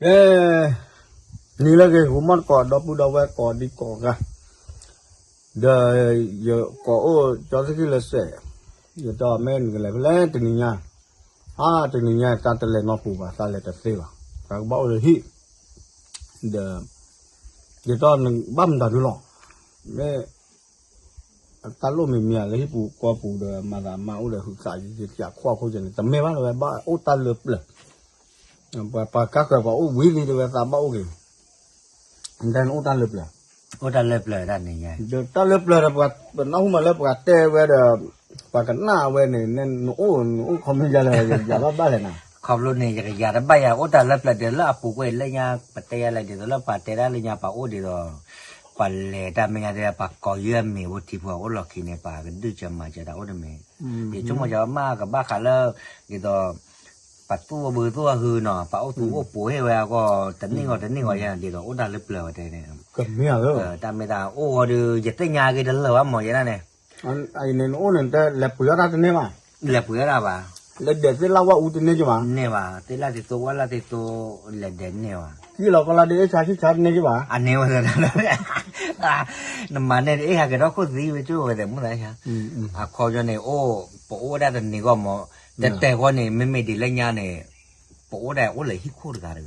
အဲ နံၤလၢအဂ့ၤ ဂီၤမီၢ်တကိး ဒီပုၢ်ဒီဝဲၢ်ကိးဒံကိးဂၤ, ဒီးယကိးအိၣ်ကၠီသ့ၣ်ခံလၢစဲး, ယတဲအီၤမ့ၢ်နကလဲၤဖဲလဲၣ်တနံၤညါ, အါ တနံၤညါတၢ်တလဲၤနီတပူၤဘၣ် သးလဲၤတသ့ဘၣ်, သးကဘၣ်အိၣ်လၢဟံၣ်, ဒီး ယတဲနဘၣ်မတၤဒုလီၤ, မ့ၢ် တၢ်လိၣ်မံၤမံၤဧါ လၢဟံၣ်ပူၤကီၢ်ပူၤဒီး မၤသးမၤအိၣ်ဒီးဟုးသးယကးခိၣ်အခိၣ်ကဲန့ၣ် တမ့ၢ်ဘၣ် တဝဲဘၣ်အိၣ်တၢ်လၢပျၢၤ, ပှၤကါဃၢၤပှၤအိၣ်ဝံၤလံ တဝဲသးဘၣ်အိၣ်က့ၤ, နတဲနအိၣ်တၢ်လၢပျၢၤ, အိၣ်တၢ်လၢပျၢၤတၢ်န့ၣ်ညါ, ဒီးတၢ်လၢပျၢၤဒီး ပှၤပနၢ်ဟူမးလၢပှၤတဲဝဲဒီး ပှၤကနၣ်ဝဲန့ၣ် နအိၣ် နအိၣ်ခီမ့ၢ်ယၤလဲၣ် ယၤဘၣ်ဘၣ်လဲၣ်နၤ, ခီဖျိန့ၣ် ယကယၤတဘၣ်ယၤ အိၣ်တၢ်လၢပျၢၤဒ်လၢအပူၤကွံာ်လၢညါ ပတဲယၤလဲၣ် ဒ်သိးလၢပှၤတဲဒၣ်လၢညါပှၤအိၣ်ဒ်သိး ပှၤလဲၤတၢ်မဲာ်ညါတဲ ပှၤကိးယုၢ်အမံၤ ဝဲထံဖိအိၣ်လီၢ်ခံန့ၣ် ပှၤကဒုၣ်စၢၤမၤစၢၤတၢ်အိၣ်တမံၤ, ယဆိကမိၣ်ယမ့ၢ်ကဘၣ်ဃးလၢ ဒ်သိး ပှၤသူၣ်အိၣ်ဘုသူၣ်အဟူနီၤ ပှၤအိၣ်သူအိၣ်ပိးဟ့ၣ်ဝဲအဂီၢ် တနံၣ်ဂီၤတနံၣ်ဂီၤယဲ ဒ်သိးအိၣ်တၢ်လၢပျၢၤဝဲတဲန့ၣ်, တၢ်မ့ၢ်တၢ်အိၣ်ဂီၤဒီး ယသ့ၣ်ညါအဂ့ၢ်တလၢာ်ဘၣ်မးယဲဒၣ်န့ၣ် နအိၣ်န့ၣ် နတဲလဲၤပှ့ၤအီၣ်တၢ်တန့ၢ်ဘၣ်, လဲၤပှ့ၤအီၣ်တၢ်ဘၣ်, လဲၤဒဲးသ့ၣ်လၣ်ဝၣ်အူတန့ၢ်ကဘၣ်, န့ၢ်ဘၣ် သ့ၣ်လၣ်သ့ၣ်သိဝၣ်လၣ်သ့ၣ်သိ လဲၤဒဲးန့ၢ်ဘၣ်, ကံၣ်လီၤကီလၢဒ်အ့ၣ်ဆါဆံၣ်ဆါတန့ၢ်ကဘၣ်, အန့ၢ်ဝဲ နမၤန့ၢ်ဒ်အ့ၣ်ဟးက့ၤထီၣ်ခိၣ်သံဝဲကၠိဝဲသ့ၣ်မူသးဆါ, အခီပညီန့ၣ် အိၣ် ပအိၣ်ဝဲဒၣ်တနံၤဂီၢ်မး, တဲတဲဃီန့ၣ် မ့မ့ၢ်ဒ်လၢညါန့ၣ် ပအိၣ်ဒၣ်အိၣ်လၢဟံၣ်ခိၣ်တဂၤတဂၤ,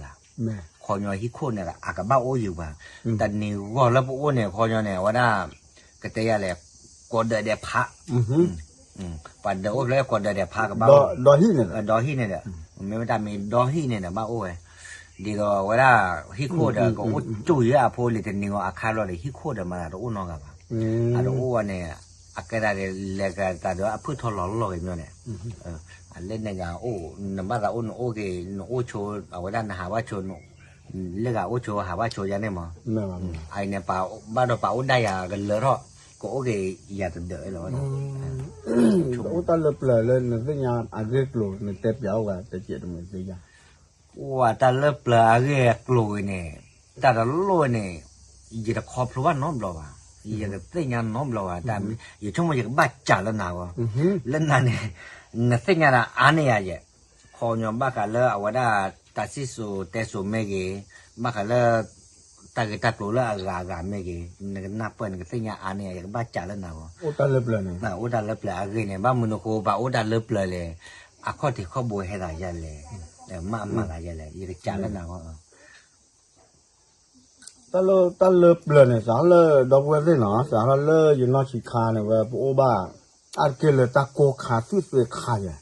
ခီပညီဟံၣ်ခိၣ်န့ၣ် အကဘၣ်အိၣ်ယံၤပှၤ, တနံၤဂီၢ်လၢပအိၣ်န့ၣ် ခီပညီန့ၣ် အဝဲဒၣ် ကတဲယၤလဲၣ် ကိးဒၢးဒဲးဖး, ပှၤဒၢးအိၣ်ဖျဲၣ် ကိးဒၢးဒဲးဖးကဘၣ်အိၣ်, ဒီဟံၣ်န့ၣ်ဒီး, မ့မ့ၢ်တၢ်မ့ၢ်ဒီဟံၣ်န့ၣ်ဒီး ဘၣ်အိၣ်ဝဲ, ဒ်သိးအဝဲဒၣ် ဟံၣ်ခိၣ်ဒီး ကအိၣ်ကၠူၢ်ယဲအဖိလံၤတနံၤဂီၢ်အခါလီၤဒီး ဟံၣ်ခိၣ်ဒီးမၤသးတအိၣ်နီတဂၤဘၣ်, အတအိၣ်ဝဲန့ၣ် အကဲဒၣ်လဲၤကတၢၢ်ဒီးအဖုၣ်ထီၣ်လီၤလီၢ်က့ၤညီန့ၣ်, အလဲၣ်န့ၣ်ဂၤအိၣ် နဘၣ်သးအိၣ်နအိၣ်က့ၤ နအိၣ်ဆိ အဝဲဒၣ်နဟးဘၣ်ဆိ လၢဂၤအိၣ်ဆိဟးဘၣ်ဆိယါန့ၣ်မး, အအံၤန့ၣ် ဘၣ်ဒီးပာ်အိၣ်ဒၣ်ယၤကလၢထီၣ် ကအိၣ်က့ၤယၤတဒၢးလီၤ, အိၣ်တၢ်လၢပျၢၤလၢနသ့ၣ်ညါအဂ့ၢ်အကျိၤ နတဲပျးအိၣ်ဝဲတကဲးတမံၤသ့ၣ်ညါ, အိၣ်တၢ်လၢပျၢၤအဂ့ၢ်အကျိၤဝဲန့ၣ် တၢ်တလိၣ်န့ၣ် ယတခီဖျိဘၣ်နီတဘျီဘၣ်, ယကသ့ၣ်ညါနီတဘျီဘၣ်, ယဆိကမိၣ်ယကဘၣ်စးလၢနၤဂီၢ်, လၢနၤန့ၣ် နသ့ၣ်ညါတၢ်အါန့ၢ်ယၤယဲၢ်, ခီပညီဘၣ်ဃးလၢအဝဲဒၣ် တၢ်စံၣ်စိၤတဲစိၤမ့ၢ်ဂ့ၤ, ဘၣ်ဃးလၢ တၢ်ဂ့ၢ်တၢ်ကျိၤလၢအဂၤအဂၤမ့ၢ်ဂ့ၤ, နကနၢ်ပၢၢ်နကသ့ၣ်ညါအါန့ၢ်ယၤ ယကဘၣ်စးလၢနၤဂီၢ်, အိၣ်တၢ်လၢပျၢၤအဂ့ၢ်န့ၣ် ဘၣ်မနုၤအဃိ ပအိၣ်တၢ်လၢပျၢၤလဲၣ်, အခီၣ်ထံးခီၣ်ဘိဟဲသးယဲၢ်လဲၣ်, မ့ၢ်အမၤသးယဲၢ်လဲၣ် ယကစးလၢနၤဂီၢ် တၢ်လၢပျၢၤန့ၣ် စးလၢဒီပုၢ်ဝဲၢ်သ့ၣ်နီၤ စးထီၣ်လၢယနီၢ်ဆံးခါန့ၣ်ဝဲ ပအိၣ်ဘၣ် အါတက့ၢ်လၢတၢ်ကိၢ်ခါသူၣ်သ့ခါယဲၢ်,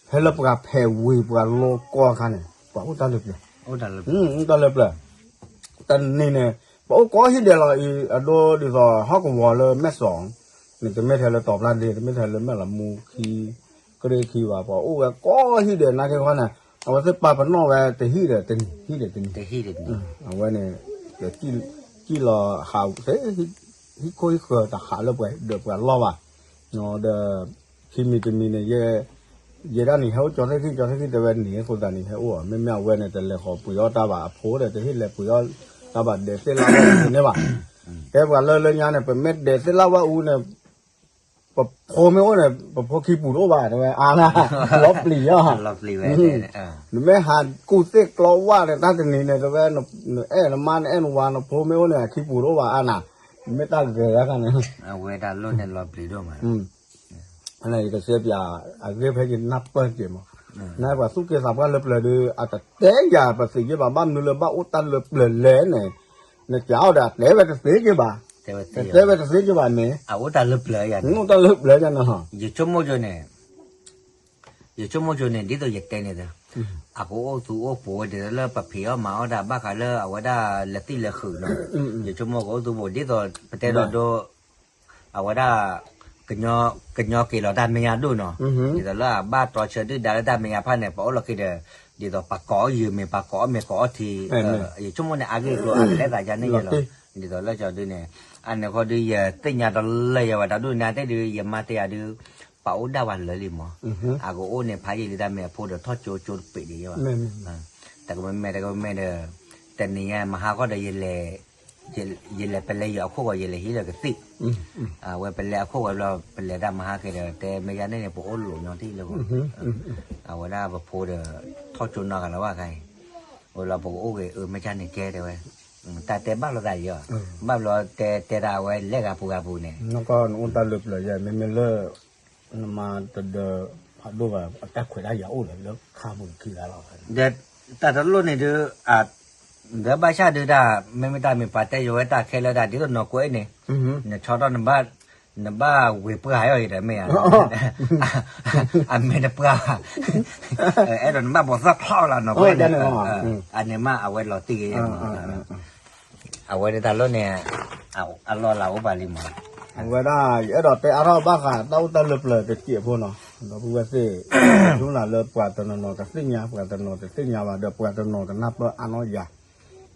ဖဲလၢပှၤဖဲးဝ့ၤပှၤလိကီခါန့ၣ် ပှၤအိၣ်တၢ်လၢပျၢၤ, အိၣ်တၢ်လၢပျၢၤ, တနံၤန့ၣ် ပအိၣ်ကိးဟံၣ်ဒဲးလီၤအံၤ အဒိဒ်သိးဟီၣ်ကဝီၤလၢမဲၢ်စီၤ, န့ၣ်တမ့ၢ်ထဲလၢတီၤဖျါဒ့ တမ့ၢ်ထဲလၢမဲၢ်လးမူခံ ကရ့ၣ်ခံဘၣ် ပှၤအိၣ်ဝဲကိးဟံၣ်ဒဲးနာ်က့ၤခီန့ၣ် အဝဲသ့ၣ်ပာ်ပနီၣ်ဝဲတဟံၣ်ဒီးတနံၤ ဟံၣ်ဒီးတနံၤ, အဝဲန့ၣ် ကံၣ်လီၤဟးသ့ ဟံၣ်ခိၣ်ဟံၣ်ဃၢၤတဟးလၢပှၤဒီးပှၤလီၢ်ဘၣ်, ဒီး ခံမံၤတမံၤန့ၣ် ယဲဒၣ်န့ၣ် ဟဲအိၣ်ကၠီသ့ၣ်ခံ ကၠီသ့ၣ်ခံတဲဝဲန့ၣ် အဃိသတးန့ၣ် ဟဲအိၣ် မ့မ့ၢ်အဝဲန့ၣ် တလဲၤဃီၤပှ့ၤအီၣ်တၢ်ဘၣ်အဖိဒီး တဟ့ၣ်လဲၤပှ့ၤအီၣ်တၢ်ဘၣ်ဒဲးသ့ၣ်လၣ်ဝၣ်အူန့ၣ်ဘၣ်, တဲပှၤလၢလၢညါန့ၣ် ပမ့ၢ်ဒဲးသ့ၣ်လၣ်ဝၣ်အူန့ၣ် ပဖိမ့ၢ်အိၣ်န့ၣ် ပဖိခံပူၤတအိၣ်ဘၣ်တဲဝဲအါနၤ, လီၤပျံၤယီၤ, နမ့ၢ်ဟးကူၣ်သ့ၣ်ကျီဝၣ်န့ၣ် တၢ်တနံၤန့ၣ် တဲဝဲ နအဲၣ်နမါနအဲၣ်နဝၤ နဖိမ့ၢ်အိၣ်န့ၣ် အခံပူၤတအိၣ်ဘၣ်အါနၤ, မ့ၢ်တၢ်ဂဲၤဂၤခါန့ၣ် အဝဲတၢ်လိၣ်န့ၣ်လီၤပျံၤဒိၣ်မး ယကစဲပၠး အဂ့ၢ်ဖဲယနၢ်ပၢၢ်က့ၤမး, နပှၤသူၣ်က့သးပှၢ်လၢပျၢၤဒီး အတတဲယၤပသ့ၣ်ညါဘၣ် ဘၣ်မနုၤလၢဘၣ်အိၣ်တၢ်လၢပျၢၤလဲၣ်န့ၣ်, နကးအီၤဒီး အတဲဝဲတသ့က့ၤဘၣ်, တဲဝဲတသ့က့ၤဘၣ်န့ၣ်, အအိၣ်တၢ်လၢပျၢၤယၤန့ၣ်, ယဆိကမိၣ်ကၠိန့ၣ်, ယဆိကမိၣ်ကၠိန့ၣ် ဒ်သိးယတဲန့ၣ်ဒီး, အကအိၣ်သူအိၣ်ပိာ်ဝဲဒ်သိးလၢပဖံးအီၣ်မၤအီၣ်တၢ်ဘၣ်ဃးလၢအဝဲဒၣ်လဲၤသံၣ်လဲၤဃုာ်နီၤ, ယဆိကမိၣ်ကအိၣ်သူပိာ် ဒ်သိးပတဲဒီးဒိ အဝဲဒၣ် ကညီက့ၤလီၤတၢ်မဲာ်ညါဒိၣ်နီၤ, ဒ်သိးလၢအဘၣ်တြီဆၢဒုၣ်ဒါလၢတၢ်မဲာ်ညါဖၣ်န့ၣ် ပှၤအိၣ်လီၤခံဒီး ဒ်သိးပှၤကိးအီၣ်ယုာ်မ့ၢ် ပှၤကိးအီၣ်မ့ၢ်ကိးအီထံ, ယဆိကမိၣ်န့ၣ် အဂ့ၢ်အကျိၤအကလဲၤသးယါန့ၣ်ယဲလီၤ, ဒ်သိးလၢကၠီဒုန့ၣ်, အန့ၣ်ဃီဒု ယသ့ၣ်ညါတလၢယဝဲတၢ်ဒိၣ်န့ၣ်သ့ၣ်ဒု ယမါတဲယၤဒု ပှၤအိၣ်ဒၣ်ဝဲလၢာ်လံမး, အကအိၣ်န့ၣ် ဖးယံာ်လံတၢ်မ့ၢ်အဖိဒီးထီၣ်ကၠိကၠိတပ့ၤဒံးယဲဘၣ်, တကမ့ၢ်မ့ၢ်တကမ့ၢ်ဒီး တနံၤညါမဟါဃီဒီး ယလဲၤပလဲၤယၤအခိၣ်ဂီၤ ယလဲၤဟံးလၢကသံၣ်, အဝဲပလဲၤအခိၣ်ဂီၤဘျီ ပလဲၤတၢ်မဟါက့ၤဒီး တဲမ့ၢ်ယါန့ၣ်န့ၣ် ပအိၣ်လိာ်ညီတံၢ်လၢ, အဝဲဒၣ်ပဖိဒီး ထီၣ်ကၠိနီတဂၤလၢၤဘၣ်ခါအံၤ, လီၤပကအိၣ်ဂ့ၤအၢမ့ၢ်ကန့ၣ်ကဲတဲဝဲ, တၢ်တဲဘၣ်လိာ်သးယီၤ, ဘၣ်ဘျီတဲတဲဒၣ်အဝဲလဲၤဂၤပူၤဂၤပူၤန့ၣ်, နအိၣ်တၢ်လၢပျၢၤယဲ မ့မ့ၢ်လၢ နမၤတဒၢးဖးဒိၣ်ဘၣ် အတၢ်ခွဲးတၢ်ယာ်အိၣ်လၢလၢခါပူၤခံဂၤလီၤ, ဒီးတၢ်တလိၣ်န့ၣ်ဒုး ဒီးဘၣ်ဆၣ်ဒုးတၢ် မ့မ့ၢ်တၢ်မ့ၢ်ပှၤတဲယိၤဝဲတၢ်ခဲလၢာ်တၢ် ဒ်သိးနီၢ်ကွဲအံၤန့ၣ်, နဆီထီၣ် နဘၣ်ဝ့ၤပှၢ်ယီၤအံၤဒီးမ့ၢ်ဧါ, အမ့ၢ်တပှၢ်ဘၣ်, အဲၣ်ဒိးနဘၣ်ပိာ်သၣ်ချီၣ်လီၤနီၢ်ကွဲန့ၣ်, အန့ၣ်မးအဝဲလီၤတံၢ်ဂ့ၤယဲၢ်မး, အဝဲဒၣ်တၢ်လီၢ်န့ၣ် အလီၢ်လၤအိၣ်ဘၣ်လံမး, အဝဲဒၣ် ယအဲၣ်ဒိးတဲအါထီၣ်ဘၣ်ဃး တၢ်အိၣ်တၢ်လၢပျၢၤတစဲးဖိနီၤ, ဒီပုၢ်ဝဲၢ်သ့ၣ်, ဒ်လၢပှၤတနီၤနီၤကသ့ၣ်ညါ ပှၤတနီၤတသ့ၣ်ညါဘၣ် ဒီးပှၤတနီၤကနၢ်ပၢၢ်အါနီၢ်ယၤ,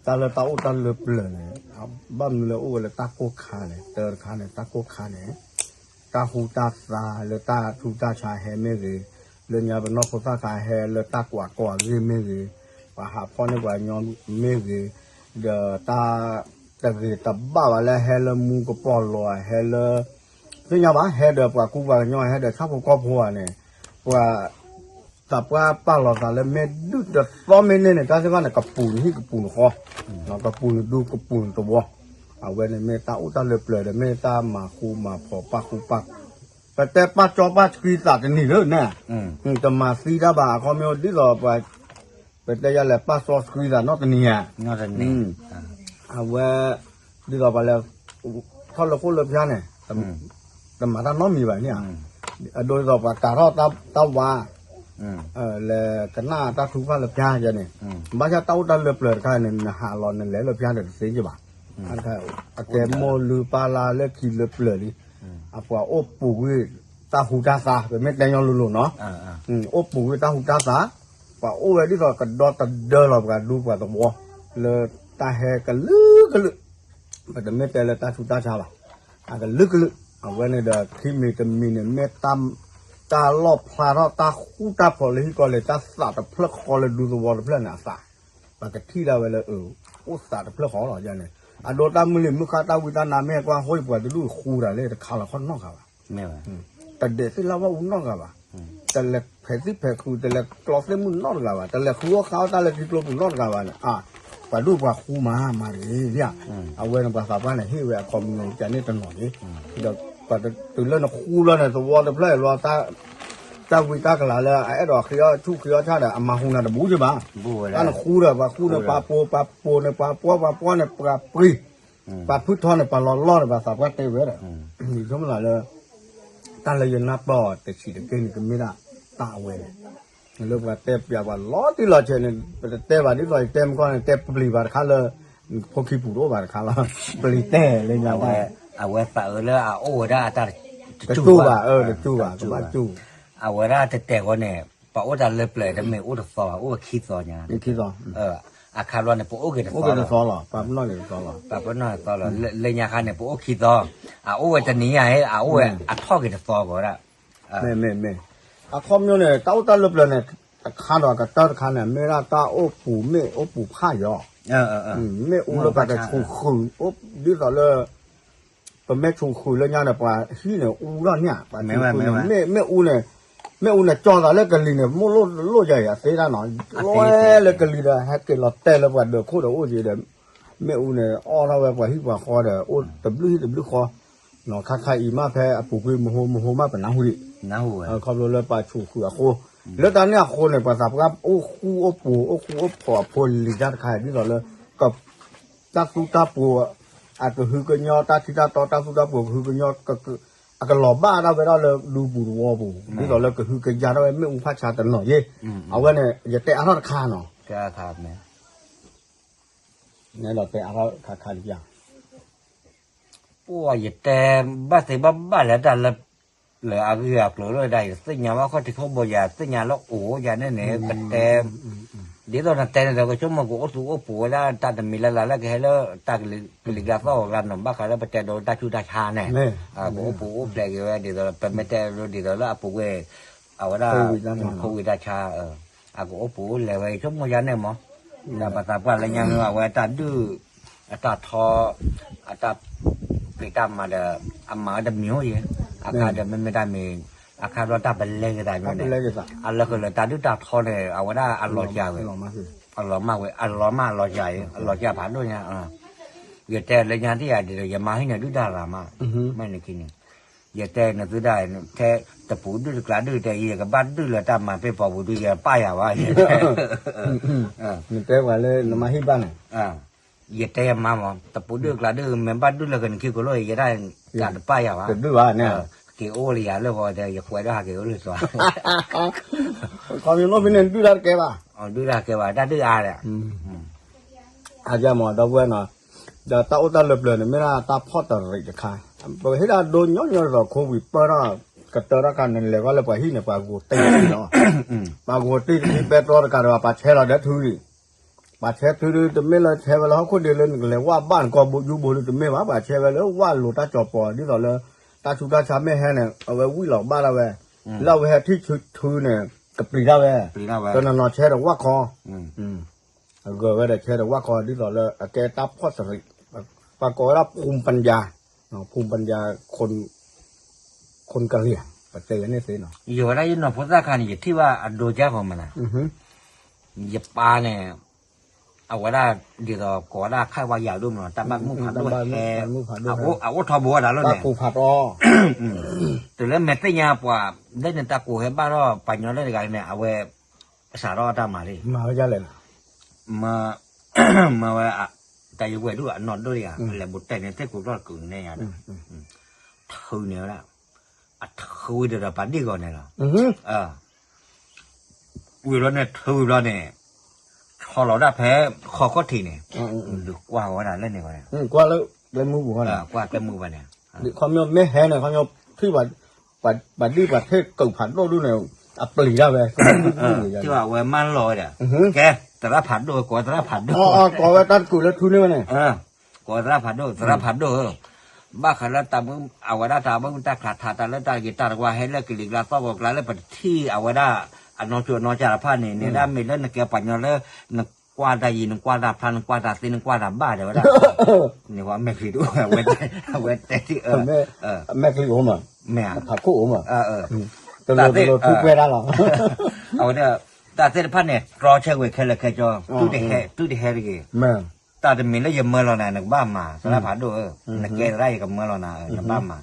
တၢ်လၢတၢ်အိၣ်တၢ်လၢပျၢၤန့ၣ်, ဘၣ်မနုၤလၢအိၣ်ဝဲလၢတၢ်ကိၢ်ခါန့ၣ် တၢ်တခါန့ၣ် တၢ်ကိၢ်ခါန့ၣ် တၢ်ဟူတၢ်သါလၢတၢ်ဆူးတၢ်ဆါဟဲမ့ၢ်ဂ့ၤ, လၢညါပနီၢ်ဖိသၣ်ခါဟဲလၢတၢ်ကွၢ်ကီၢ်အဂ့ၢ်မ့ၢ်ဂ့ၤ, ပှၤဟးဖီၣ်န့ၢ်ပှၤကညီမ့ၢ်ဂ့ၤ, ဒီးတၢ်တဂ့ၤတဘၣ်ဘၣ်လၢဟဲလၢမူကပီၤလီၤ ဟဲလၢ သ့ၣ်ညါဘၣ် ဟဲဒီးပှၤကူပှၤကညီ ဟဲဒီးဆၣ်ဖိကီၢ်ဖိဧါန့ၣ်, ပှၤ သးပှၢ်ပာ်လီၤသးလၢမ့ၢ်ဒုၣ်တသီမ့ၢ်န့ၢ်န့ၣ် တၢ်သ့ၣ်တဖၣ်န့ၣ် ကပူၤနဟံၣ်ကပူၤနဃီ, ကပူၤနဒူကပူၤနသဝီ, အဝဲန့ၣ်မ့ၢ်တၢ်အိၣ်တၢ်လၢပျၢၤဒီး မ့ၢ်တၢ်မၤဃူမၤဖိးပာ်ဃူပာ်, ပတဲပာ်ကၠီပာ်ဆှံသးတနံၤလၢန့ၣ်, တမၤသံတၢ်ဘၣ် အခီပညီဒ်သိးပှၤ ပတဲယၤလဲၤပာ်စီဆှံသးနီတနံၤဧါ, အဝဲ ဒ်သိးပှၤလဲၤ ထီၣ်လၢဃိၣ်လၢဖၠါန့ၣ် တမၤတၢ်နီတမံၤဘၣ်န့ၣ်ဧါ, အဒိဒ်သိးပှၤကၤထီၣ်တၢ်ဝါ လဲၤကနၣ်တၢ်ထုကဖၣ်လၢဖၠါယဲန့ၣ်, ဘၣ်ဆၣ်တၢ်အိၣ်တၢ်လၢပျၢၤတခါန့ၣ် နဟးလီၤနလဲၤလၢဖၠါဒီးတသ့က့ဘၣ်, အကဲမိၢ်လုၢ်ပၢ်လၢ်လၢခံလၢပျၢၤလံ, အပှၤအိၣ်ပူၤကွံာ်တၢ်ဟူတၢ်သါ ပမ့ၢ်တဲညီလိၤလိၤနီၤ, အိၣ်ပူၤကွံာ်တၢ်ဟူတၢ်သါ, ပှၤအိၣ်ဝဲဒ်သိးကဒီသဒၢလီၤပှၤဒူပှၤသဝီ လၢတၢ်ဟဲကလုာ်ကလုာ်, ပတမ့ၢ်တဲလၢတၢ်ဆူးတၢ်ဆါဘၣ်, အကလုာ်ကလုာ်, အဝဲန့ၣ်ဒီးခံမံၤတမံၤန့ၣ် မ့ၢ် တၢ်လီၣ်ဖျါထီၣ်တၢ်ဃူတၢ်ဖိးလၢဟံၣ်ကီၢ်လၢ တၢ်သးတဖျၢၣ်ဃီလၢဒူသဝီတဖျၢၣ်န့ၣ်အသး, ပှၤကထံၣ်ဒၣ်ဝဲလၢ အိၣ်သးတဖျၢၣ်ဃီလီၤန့ၣ်, အဒိတၢ်မုၢ်လံၤမုၢ်ဃါတၢ်ဝံတၢ်နါမ့ၢ်ဟဲကွၢ်ဃိ ပှၤတဒူၣ်ဃူတၢ်လၢတခါလီၤခီၣ်နီတဂၤဘၣ် တဒဲးသ့ၣ်လၢဝဲအူနီတဂၤဘၣ်, တလဲၤဖဲးသံၣ်ဖဲးခုး တလဲၤကျီသ့ၣ်မုၢ်နီတဂၤဘၣ်, တလဲၤဃုအီၣ်ဃါအီၣ်တၢ်လၢထံကျိပူၤနီတဂၤဘၣ်န့ၣ်, ပှၤဒူၣ်ပှၤဃူမၤ မၤတဂ့ၤ, အဝဲန့ၣ်ပှၤသးပှၢ်န့ၣ် ဟ့ၣ်ဝဲအခီပညီကန့ၣ်တနီၤန့ၣ်, ဒီးပှၤတုၤလၢနဃူလီၤန့ၣ် သဝီတဖျၢၣ်အံၤလီၤ တၢ်ဝံတၢ်ကလၤလၢအအဲၣ်ဒိးဃ့အီၣ်ဆူၣ်ဃ့အီၣ်ဆၣ်ဒီး အမၤဟူနၤတဘူးက့ဘၣ်, တၢ်နဃူဒီး ပှၤဃူန့ၣ် ပှၤပိာ် ပှၤပိာ်န့ၣ် ပှၤပိာ် ပှၤပိာ်န့ၣ် ပှၤပှ့ၤ ပှၤဖုထီန့ၣ် ပှၤလီၤလီၢ်န့ၣ် ပှၤသးပှၢ်တဲဝဲဒီး, ယဆိကမိၣ်လၢ တၢ်လၢယနၢ်ပၢၢ်အီၤတဆံးတက့ၢ်န့ၣ် ကမ့ၢ်ဒၣ်တၢ်အဝဲန့ၣ်, လၢပှၤတဲပျးပှၤလီၤတံၢ်လီၤဆဲးန့ၣ် ပတတဲဘၣ်ဒ်သိးယတဲမကီၢ်န့ၣ် တဲပျံၤဘၣ်တခါလၢ ဖိခံပူၤတအိၣ်ဘၣ်တခါလီၤ, ပျံၤတဲလၢညါဘၣ်, အဝဲသးအၢလၢအအိၣ်ဝဲဒၣ်အတၢ်တစူၢ်ဘၣ်, တစူၢ်ဘၣ်, တစူၢ်ဘၣ်, ကဘၣ်စူၢ်, အဝဲဒၣ်တတဲာ်ဃီန့ၣ် ပအိၣ်တၢ်လၢပျၢၤတမ့ၢ်အိၣ်တသီဘၣ် အိၣ်ခံသီညါ, အခါဘျီန့ၣ် ပအိၣ်က့ၤတသီလီၤ, ပှၤပနီၣ်က့ၤတသီလီၤ, ပှၤပနီၣ်က့ၤတသီလီၤ, လၢညါခါန့ၣ် ပအိၣ်ခံသီ, အအိၣ်ဝဲတနံၤညါဟဲ အအိၣ်ဝဲအထီၣ်က့ၤတသီကီးဒၣ်, မ့ၢ်မ့ၢ်မ့ၢ်, အခီပညီန့ၣ် တၢ်အိၣ်တၢ်လၢပျၢၤန့ၣ် တခါဒီးကတၢၢ်တခါန့ၣ် မ့ၢ်ဒၣ်တၢ်အိၣ်ပူၤမ့ၣ်အူပူၤဖးယီၤ, မ့ၣ်အူလၢပှၤကဆူးဃုာ်, ဒ်သိးလၢ ပမ့ၢ်ဆူးဃုာ်လၢညါန့ၣ် ပှၤဟံၣ်န့ၣ်အူထီၣ်န့ၣ်, ပှၤဆူးဃုာ်န့ၣ် မ့ၣ်အူန့ၣ်, မ့ၣ်အူန့ၣ် ကၠီသးလၢကလံၤန့ၣ် မိၢ်လိၣ်တလိၣ်ယၤအံၤ အသ့တၢ်နီၤ, လီၤလၢကလံၤဒီး ဟဲက့ၤလီၤတဲာ်လၢပှၤဒၢးခိၣ်ဒီးအိၣ်က့ၤဒီး မ့ၣ်အူန့ၣ် အီၣ်ထီၣ်ဝဲပှၤဟံၣ်ပှၤဃီဒီး အိၣ်တဘျုးဟံၣ်တဘျုးဃီ, နီၤခါခါအံၤမး ဖဲအပူၤကွံာ်မဟိမဟိမး ပနၢ်ဟူဒံး, ခီဖျိလၢပှၤဆူးဃုာ်အဃိ, လၢတၢ်န့ၣ်အဃိန့ၣ် ပှၤသးပှၢ်အိၣ်ဃူအိၣ်ပူၤ အိၣ်ဃူအိၣ်ဖိးအဖိလံၤတၢ်တခါ ဒ်သိးလၢ တၢ်သူတၢ်ပှိၤ အကဟုကညီၤ တၢ်ထံတၢ်တီ တၢ်သူတၢ်ပှိၤကဟုကညီၤ အကလီၤဘၣ်ဒၣ်ဝဲဒၣ်လၢဒူပူၤသဝီပူၤ ဒ်သိးလၢကဟုကယာ်ထီၣ်ဝဲမ့ၣ်အူဖးဆါတနီၤယ့ၣ်, အဝဲန့ၣ် ယတဲအါထီၣ်တခါနီၤ, ယတဲအါထီၣ်ခါခါတခါ, ပှၤယတဲဘၣ်သ့ဘၣ်ဘၣ်လၢတၢ်လၢ လၢအဂ့ၢ်အကျိၤလၢဒၣ်ယသ့ၣ်ညါဘၣ်ခီၣ်ထံးခီၣ်ဘိယၤ သ့ၣ်ညါလၢအိၣ်ယၤန့ၣ်န့ၣ် ပတဲ ဒ်သိးနတဲန့ၣ်ဒီး ကဆိကမိၣ်ကအိၣ်သူအိၣ်ပူၤဝဲဒၣ် တၢ်တမံၤလၢ်လၢ်လၢကဟဲလၢ တၢ်ကလံၤကလံၤကျါသီၣ်ဂၤနီၤ ဘၣ်ဃးလၢပတဲဒိးတၢ်ဆူးတၢ်ဆါန့ၣ် ကအိၣ်ပူၤအိၣ်ဖျဲးက့ၤဝဲ ဒ်သိးပမ့ၢ်တဲဒိးဒ်သိးလၢအပူၤကွံာ် အဝဲဒၣ် ခိဝံၤတၢ်ဆါ အကအိၣ်ပူၤအိၣ်လဲၤဝဲ ဆိကမိၣ်ယၤန့ၣ်မး ဒီးပသးပှၢ်လၢညါမ့ၢ်အဝဲတၢ်ဒုး အတၢ်ထီ အတၢ်ပျံၤတၢ်မၤဒီး အမၤဝဲတမံၤအိၣ်ယဲ အခါဒီးမ့မ့ၢ်တၢ်မံၤ အခါဘျီတၢ်ပလဲက့ၤသးညီန့ၣ် အလၢဃုာ်လၢတၢ်ဒုးတၢ်ထီန့ၣ် အဝဲဒၣ်အလီၤစှၤဝဲ အလီၤမၢ်ဝဲ အလီၤမၢ်အလီၤကၢ်အံၤ အလီၤကၢ်ဖးဒိၣ်ညါ, ယတဲလၢညါသ့ၣ်ယၤဒ်ဒီး ယမါဟံၣ်န့ၣ်ဒုၣ်တၢ်ရၤမး, မ့ၢ်နခံန့ၣ်, ယတဲနသုဒၣ် ထဲတပူၤဒုၣ်တကျးဒုၣ်တဲ ယကဘၣ်ဒုၣ်လၢတၢ်မၤပ့ၢ်ပီပူၤဒုၣ် ယပၢ်ယၤဘၣ်, နတဲပှၤလၢနမါဟံၣ်ဘၣ်န့ၣ် ယတဲယမါမး တပူၤဒုၣ်တကျးဒုၣ် မ့ၢ်ဘၣ်ဒုၣ်လၢကနခံကိးလိၣ် ယဲဒၣ်တၢ်တပၢ်ယၤဘၣ်, တဒုၣ်ဘၣ်န့ၣ်, က့ၤအိၣ်လၢယၤလၢဂီၤတဲ ယကွဲးဒီးဟးက့ၤအိၣ်လၢသွါ, ခီမ့ၢ်လီၢ်ဖဲန့ၣ် ဒုၣ်တၢ်တကဲဘၣ်, ဒုၣ်တၢ်တကဲဘၣ် တၢ်ဒုၣ်အါဒီး အါယမး ဒီပုၢ်ဝဲၢ်နီၤ, ဒီးတၢ်အိၣ်တၢ်လၢပျၢၤန့ၣ် မ့ၢ်ဒၣ်တၢ်ဖီၣ်တရံးတခါ, ပဟ့ၣ်ဒၣ်ဒိညီညီဒ်သိး ခိဝံၤပၢၢ်ထီၣ် ကတၢၢ်ထီၣ်ခါန့ၣ် နလဲၤဝဲလၢပှၤဟံၣ်န့ၣ် ပှၤဂိၤတ့ၢ်လီၤ, ပှၤဂိၤတ့ၢ်တသံပဲတြီတကးဒီး ပှၤဆဲးလီၤဒီးထုဒံး, ပှၤဆဲးထုဒံး တမ့ၢ်လၢဆဲးဝဲလၢဟီၣ်ခိၣ်ဒ့လၢနကလဲၤဝၢ်ဘၣ်နကီၢ်ဘိယူဘိဒုး တမ့ၢ်ဘၣ် ပှၤဆဲးဝဲလၢဝၢ်လိၤတၢ်ကၠီၤပီၤ ဒ်သိးလၢ တၢ်ဆူးတၢ်ဆါမ့ၢ်ဟဲန့ၣ် အဝဲဝံၣ်လီၤဘၣ်ဒၣ်ဝဲ, လၢအဝဲဟဲထံၣ်ထုန့ၣ် ကပျံၤဒၣ်ဝဲ, တနီၤနီၤဆဲးဒီးဝၢ်ခီ အဂၢၤဝဲဒီးဆဲးဒီးဝၢ်ခီ ဒ်သိးလၢအကဲတၢ်ဖီၣ်တရံး, ပှၤကိးဝဲဒၣ် ภูมิปัญญา, ภูมิปัญญา คนกะเหรี่ยง ပတဲယၤန့ၣ်သ့နီၤ, ယဝဲဒၣ်ယနီၢ်ဖိသၣ်ခါန့ၣ် ယထံၣ်ဘၣ်အဒိကၢ်ဃီမးနၤ, ယပၢ်န့ၣ် အဝဲဒၣ်ဒ်သိးကိးဝဲဒၣ်ခါဝါယၤဒိၣ်မးနီၤ တၢ်ဘၣ်မုၣ်ဖးဒိၣ်ဟဲ, အအိၣ်ထီဘိဝဲဒၣ်လီၤန့ၣ်, တုၤလၢမဲာ်သ့ၣ်ညါပှၤ လၢန့ၣ်တၢ်ကိးဟဲဘၣ်ထီၣ်ပှၤညီလၢတဂၤန့ၣ် အဝဲ စးထီၣ်တၢ်မၤလံ, မၤဝဲဒ်လဲၣ်, မၤဝဲ တၢ်ယဝဲၢ်ဒိၣ်အနီၢ်ဒိၣ်ယၤ လဲၤဘူးတဲာ်န့ၣ် သ့ၣ်ကူၣ်ထီၣ်တကုာ်န့ၣ်ယၤဒီး ထုးန့ၢ်ဝဲဒၣ်, အထုးဝံၤဒီးပှၤဒ့ၣ်ဂီၤန့ၣ်လီၤ, ဝံၤဘျီန့ၣ် ထုးဝံၤဘျီန့ၣ် ဆီလီၤဒၣ်ဖဲ ခီခီၣ်ထံးန့ၣ်, ဒုးကွၢ်ဝဲဒၣ်လၢန့ၣ်ဂီၤန့ၣ်, ကွၢ်လၢကျဲမုၢ်ပူၤန့ၣ်, ကွၢ်ကျဲမုၢ်ဘၣ်န့ၣ်, ခီမ့ၢ်ဟဲန့ၣ် ခီမ့ၢ်ထံၣ် ပှၤဒံၣ်ပှၤထ့ၣ်ကုာ်ဖးဒိၣ်ဒုးန့ၣ် အပျံၤဒၣ်ဝဲ, ထံၣ်ဘၣ်အဝဲမၢလီၤဝဲဒီး, ကဲ သရၣ်ဖးဒိၣ် ကိးသရၣ်ဖးဒိၣ်, ကိးဝဲတၢ်တကုာ်လၢထူန့ၣ်ဝဲန့ၣ်, ကိးသရၣ်ဖးဒိၣ် သရၣ်ဖးဒိၣ်ဧၢ, ဘၣ်ဃးလၢတၢ်မုၢ် အဝဲဒၣ်တၢ်မုၢ်တၢ်ကျါထး တၢ်လၢတၢ်ဂ့ၤတၢ်တဝါဟဲလၢကလံၤကျါသီၣ်ဂီၤကျါလၢပတထံၣ်အဝဲဒၣ် အနီၢ်ကၠိအနီၢ်ကၢ်တဖၣ်န့ၣ် န့ၣ်ဒၣ်မ့ၢ်လၢနကဲပှၤညီလၢ နကွၢ်တၢ်ယံၤ နကွၢ်တၢ်ဖျါ နကွၢ်တၢ်သ့ နကွၢ်တၢ်ဘၣ်တဲဝဲဒၣ်, န့ၣ်ဝဲမဲာ်ချံဒိၣ် အဝဲတဲထံၣ်အၢ, မဲာ်ချံအိၣ်မး, မ့ၢ်ဧါ, ဖးခိၣ်အိၣ်မး, တလိၣ်တလိၣ်ထူကွဲဒၣ်လီၤ, အဝဲဒၣ် တၢ်သ့ၣ်တဖၣ်န့ၣ် တြီဆၢကွံာ်ခဲလၢာ်ခဲဆ့, တုၤတဟဲတဂ့ၤ, တၢ်တမံၤလၢယမၢလီၤနၤ နကဘၣ်မၤ သရၣ်ဖးဒိၣ်ဧၢ, နကဲသရၣ်ယကမၢလီၤနၤ နဘၣ်မၤ,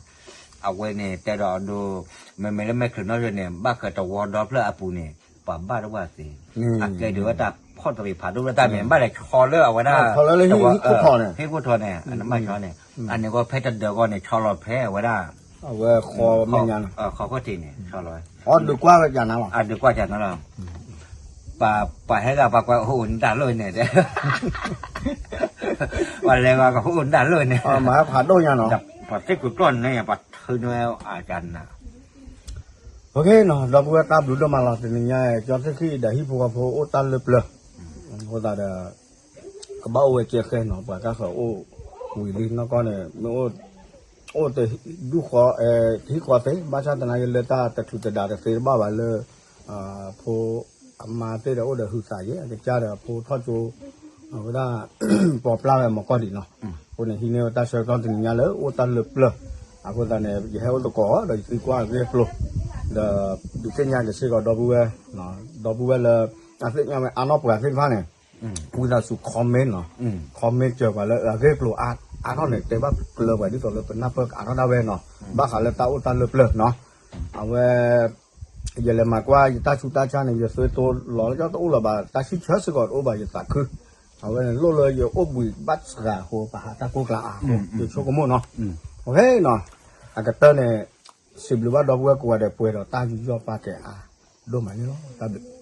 အဝဲန့ၣ်တဲဒီးအဒိ မ့မ့ၢ်လၢမဲာ်ချံနီၢ်ကၠိန့ၣ် ဘၣ်ဃးတဝီဒီဖျၢၣ်အပူၤန့ၣ် ပှၤဘၣ်တဝၣ်သ့, အကဲဒုးဝဲတၢ်ဖီၣ်တရံးဖးဒိၣ်လၢတၢ်မ့ၢ်ဘၣ်လဲၤဆီလၢအဝဲဒၣ် ဟ့ၣ်ခိၣ်ထီန့ၣ် အနမၢဆီန့ၣ်, အန့ၣ်ဂီၢ်ဖဲတဒၢးဂီၢ်န့ၣ် ဆီလီၤဖဲအဝဲဒၣ် အဝဲဃီမဲာ်ညါန့ၣ်, ခီခီၣ်ထံးန့ၣ် ဆီလီၤဝဲ, အဒုးကွၢ်ဝဲကၢ်နၤလီၤ, အဒုးကွၢ်ကၢ်နၤလီၤ, ပှၤဟဲဂၤပှၤကွၢ်အိၣ်နတၢ်လိၣ်န့ၣ်, ပှၤလဲၤဂၤကအိၣ်နတၢ်လိၣ်န့ၣ်, မၤဖးဒိၣ်ညါနီၤ, ပှၤသ့ၣ်ကူၣ်ကျီၢ်န့ၣ် ပှၤထုးန့ၢ်ဝဲအကၢ်နၤ အနီၤ ဒီပုၢ်ဝဲၢ်တၢ်ဘျုးဒိၣ်မးလီၤ တနံၤညါ ကၠီသ့ၣ်ဃံၣ်ဒီးဟံၣ်ဖိဃီဖိအိၣ်တၢ်လၢပျၢၤ, အဃိသတးဒီး ကဘၣ်အိၣ်ဝဲကဲဃဲနီၤ ပှၤကါဃၢၤအိၣ်ဝံၤလံနီၢ်ကီၢ်န့ၣ် မ့ၢ်အိၣ် အိၣ်တဒူၣ်ဃီ တဟံၣ်ဃီသ့ ဘၣ်ဆၣ်သနာ်က့လၢတၢ်တချုးတဒါတသ့တဘၣ်ဘၣ်လၢ ဖိအမါသ့ၣ်ဒီးအိၣ်ဒီးဟုးသးယဲ အကစၢ်ဒီးအဖိထီၣ်ကၠိ အဝဲဒၣ် ပီၤပျၢ်ဝဲမီၤကီၢ်ဒံးနီၤ, အဃိန့ၣ် ဟံးန့ၢ်ဝဲတၢ်ဆၢကတီၢ်တနံၤညါလၢအိၣ်တၢ်လၢပျၢၤ, အဃိသတးန့ၣ် ယဟဲအိၣ်သကိးဒီးယသံကွၢ်အဂ့ၢ်အကျိၤ, ဒီးဒုးသ့ၣ်ညါက့ၤစ့ၢ်ကီးဒီပုၢ်ဝဲၢ်, ဒီပုၢ်ဝဲၢ်လၢ အသ့ၣ်ညါဝဲအါနီၢ်ပှၤသ့ၣ်တဖၣ်န့ၣ် ဝံသးစူၤ comment နီၤ, comment စၢၤပှၤလၢအဂ့ၢ်အကျိၤအါနီၢ်န့ၣ် တဲဘၣ်ကျၢၤပှၤဒ်သိးလၢပနၢ်ပၢၢ်ကအါထီၣ်ဒၣ်ဝဲနီၤ, ဘၣ်ဃးလၢတၢ်အိၣ်တၢ်လၢပျၢၤနီၤ, အဝဲ ယလဲၤမၤကွၢ်ယတၢ်ဆူးတၢ်ဆါန့ၣ် ယသွဲတိလီၤလၢကၠီတအိၣ်လၢၤဘၣ် တၢ်ဆံၣ်ဆၢစ့ၢ်ကီးတအိၣ်ဘၣ်ယသးခု, အဝဲန့ၣ်လိၣ်လၢယအိၣ်ဘှံးဘၣ်စှၤအဃိ ပဟးတၢ်ကိၢ်ကျါအဃိ ယဆိကမိၣ်နီၤ, အဃိနီၤ, အကတၢၢ်န့ၣ် စံးဘျုးဘၣ်ဒီပုၢ်ဝဲၢ်ကိးဂၤဒဲးပှဲၤဒီးတၢ်ယူးယီၣ်ပာ်ကဲအါဒိၣ်မးန့ၣ်လီၤ, တၢ်ဘျုး